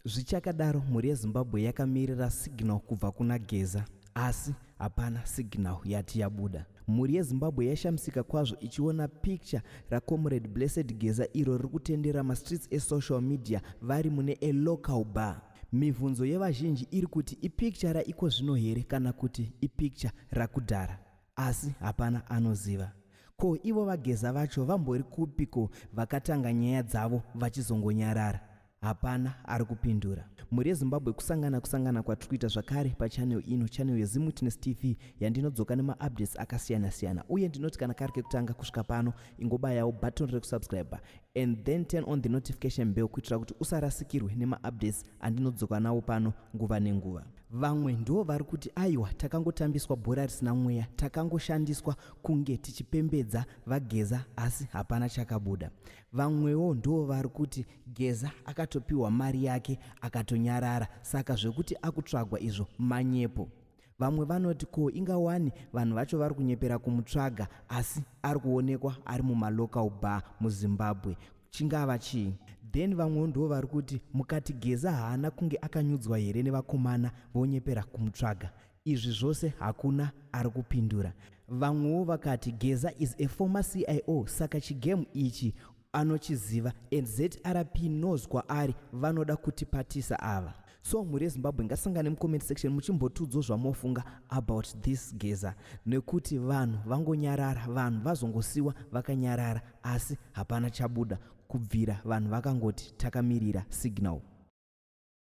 Zvichakadaro, mhuri yeZimbabwe yakamirira signal kubva kuna Geza, asi hapana signal yati yabuda. Mhuri yeZimbabwe yashamisika kwazvo ichiona picture raComrade Blessed Geza iro riri kutendera mastreets esocial media vari mune a local bar. Mibvunzo yevazhinji iri kuti ipicture raikozvino here kana kuti ipicture rakudhara, asi hapana anoziva. Ko ivo vaGeza vacho vambori kupiko vakatanga nyaya dzavo vachizongonyarara? Hapana ari kupindura. Mhuri yeZimbabwe, kusangana kusangana kwatiri kuita zvakare pachannel ino, channel yeZimwitness TV, yandinodzoka nemaupdates akasiyana siyana. Uye ndinoti kana kari kekutanga kusvika pano, ingobayawo button rekusubscribe and then turn on the notification bell kuitira kuti usarasikirwe nemaupdates andinodzoka nawo pano nguva nenguva. Vamwe ndivo vari kuti aiwa, takangotambiswa bhora risina mweya, takangoshandiswa kunge tichipembedza vaGeza, asi hapana chakabuda. Vamwewo ndivo vari kuti Geza akatopiwa mari yake akatonyarara, saka zvekuti akutsvagwa izvo manyepo. Vamwe vanoti ko ingawani vanhu vacho vari kunyepera kumutsvaga, asi ari kuonekwa ari mumalocal bar muZimbabwe, chingava chii? Then vamwewo ndivo vari kuti mukati Geza haana kunge akanyudzwa here nevakomana vonyepera kumutsvaga? Izvi zvose hakuna ari kupindura. Vamwewo vakati Geza is a former CIO, saka chigame ichi anochiziva and ZRP knows kwaari, vanoda kutipatisa ava. So mhuri yeZimbabwe, ngasangane mucomment section muchimbotiudzo zvamofunga about this Geza, nekuti vanhu vangonyarara, vanhu vazongosiwa vakanyarara, asi hapana chabuda kubvira vanhu vakangoti takamirira signal.